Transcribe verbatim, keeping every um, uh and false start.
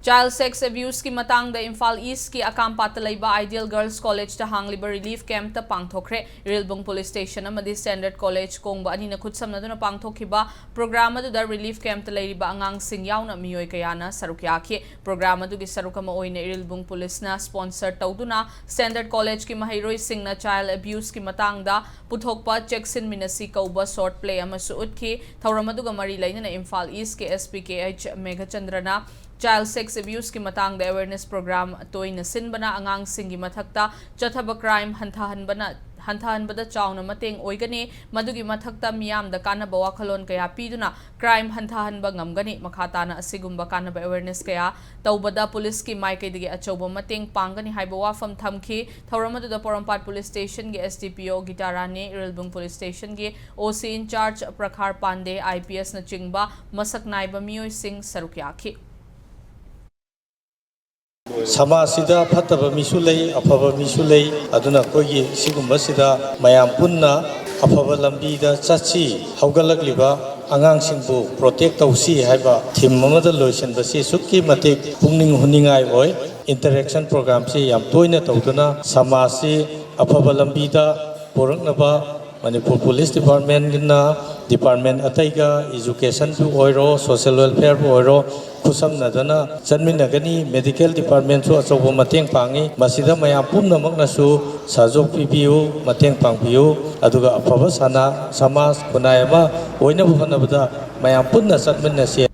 Child sex abuse ꯀꯤ ꯃꯇꯥꯡꯗ ꯏꯝꯐꯥꯜ ꯏꯁꯀꯤ ꯑꯀꯥꯝꯄꯥꯠꯇ ꯂꯩꯕ Ideal Girls College ꯇ ꯍꯥꯡꯂꯤꯕ relief camp ꯇ ꯄꯥꯡꯊꯣꯛꯈ꯭ꯔꯦ꯫ ꯏꯔꯤꯜꯕꯨꯡ police station ꯑꯃꯗꯤ Standard College ꯀꯣꯡꯕ ꯑꯅꯤꯅ ꯈꯨꯠꯁꯝꯅꯗꯨꯅ ꯄꯥꯡꯊꯣꯛꯈꯤꯕ program ꯑꯗꯨꯗ relief camp ꯇ ꯂꯩꯔꯤꯕ ꯑꯉꯥꯡꯁꯤꯡ ꯌꯥꯎꯅ ꯃꯤꯑꯣꯏ ꯀꯌꯥꯅ ꯁꯔꯨꯛ ꯌꯥꯈꯤ꯫ Program ꯑꯗꯨꯒꯤ ꯁꯔꯨꯛ ꯑꯃ ꯑꯣꯏꯅ ꯏꯔꯤꯜꯕꯨꯡ police ꯅ sponsor ꯇꯧꯗꯨꯅ Standard College ꯀꯤ ꯃꯍꯩꯔꯣꯏꯁꯤꯡꯅ child abuse ꯀꯤ ꯃꯇꯥꯡꯗ ꯄꯨꯊꯣꯛꯄ ꯆꯦꯛꯁꯤꯟꯃꯤꯟꯅꯁꯤ ꯀꯧꯕ short play ꯑꯃꯁꯨ ꯎꯠꯈꯤ꯫ ꯊꯧꯔꯝ ꯑꯗꯨꯒ ꯃꯔꯤ ꯂꯩꯅꯅ ꯏꯝꯐꯥꯜ ꯏꯁꯀꯤ SP ꯀꯦ ꯑꯩꯆ ꯃꯦꯘꯆꯟꯗ꯭ꯔꯅ child sex abuse ꯀꯤ ꯃꯇꯥꯡꯗ awareness program ꯇꯣꯏꯅ ꯁꯤꯟꯕꯅ ꯑꯉꯥꯡꯁꯤꯡꯒꯤ ꯃꯊꯛꯇ ꯆꯠꯊꯕ crime ꯍꯟꯊꯍꯟꯕꯅ, ꯍꯟꯊꯍꯟꯕꯗ ꯆꯥꯎꯅ ꯃꯇꯦꯡ ꯑꯣꯏꯒꯅꯤ꯫ ꯃꯗꯨꯒꯤ ꯃꯊꯛꯇ ꯃꯤꯌꯥꯝꯗ ꯀꯥꯟꯅꯕ ꯋꯥꯈꯜꯂꯣꯟ ꯀꯌꯥ ꯄꯤꯗꯨꯅ crime ꯍꯟꯊꯍꯟꯕ ꯉꯝꯒꯅꯤ꯫ ꯃꯈꯥ ꯇꯥꯅ ꯑꯁꯤꯒꯨꯝꯕ ꯀꯥꯟꯅꯕ awareness ꯀꯌꯥ ꯇꯧꯕꯗ police ꯀꯤ ꯃꯥꯏꯀꯩꯗꯒꯤ ꯑꯆꯧꯕ ꯃꯇꯦꯡ ꯄꯥꯡꯒꯅꯤ ꯍꯥꯏꯕ ꯋꯥꯐꯝ ꯊꯝꯈꯤ꯫ ꯊꯧꯔꯝ ꯑꯗꯨꯗ ꯄꯣꯔꯣꯝꯄꯥꯠ police station ꯒꯤ SDPO Gita Rani, Irilbung police station ꯒꯤ OC in charge Prakhar Pandey, IPS ꯅꯆꯤꯡꯕ ꯃꯁꯛ ꯅꯥꯏꯕ ꯃꯤꯑꯣꯏꯁꯤꯡ ꯁꯔꯨꯛ ꯌꯥꯈꯤ꯫ ꯁꯃꯥꯖꯁꯤꯗ ꯐꯠꯇꯕ ꯃꯤꯁꯨ ꯂꯩ, ꯑꯐꯕ ꯃꯤꯁꯨ ꯂꯩ꯫ ꯑꯗꯨꯅ ꯑꯩꯈꯣꯏꯒꯤ ꯁꯤꯒꯨꯝꯕꯁꯤꯗ ꯃꯌꯥꯝ ꯄꯨꯟꯅ ꯑꯐꯕ ꯂꯝꯕꯤꯗ ꯆꯠꯁꯤ꯫ ꯍꯧꯒꯠꯂꯛꯂꯤꯕ ꯑꯉꯥꯡꯁꯤꯡꯕꯨ protect ꯇꯧꯁꯤ ꯍꯥꯏꯕ theme ꯑꯃꯗ ꯂꯣꯏꯁꯤꯟꯕꯁꯤ ꯑꯁꯨꯛꯀꯤ ꯃꯇꯤꯛ ꯄꯨꯛꯅꯤꯡ ꯍꯨꯅꯤꯡꯉꯥꯏ ꯑꯣꯏ꯫ Interaction program ꯁꯤ ꯌꯥꯝ ꯇꯣꯏꯅ ꯇꯧꯗꯨꯅ ꯁꯃꯥꯖꯁꯤ ꯑꯐꯕ ꯂꯝꯕꯤꯗ ꯄꯨꯔꯛꯅꯕ ꯃꯅꯤꯄꯨꯔ police department ꯅ department ꯑꯇꯩꯒ, education ꯕꯨ ꯑꯣꯏꯔꯣ, social welfare ꯕꯨ ꯑꯣꯏꯔꯣ, ꯈꯨꯠꯁꯝꯅꯗꯅ ꯆꯠꯃꯤꯟꯅꯒꯅꯤ꯫ Medical department ꯁꯨ ꯑꯆꯧꯕ ꯃꯇꯦꯡ ꯄꯥꯡꯉꯤ꯫ ꯃꯁꯤꯗ ꯃꯌꯥꯝ ꯄꯨꯝꯅꯃꯛꯅꯁꯨ ꯁꯍꯖꯣꯒ ꯄꯤꯕꯤꯌꯨ, ꯃꯇꯦꯡ ꯄꯥꯡꯕꯤꯌꯨ꯫ ꯑꯗꯨꯒ ꯑꯐꯕ ꯁꯅꯥ-, ꯁꯃꯥꯖ ꯈꯨꯟꯅꯥꯏ ꯑꯃ ꯑꯣꯏꯅꯕ ꯍꯣꯠꯅꯕꯗ ꯃꯌꯥꯝ ꯄꯨꯟꯅ ꯆꯠꯃꯤꯟꯅꯁꯤ꯫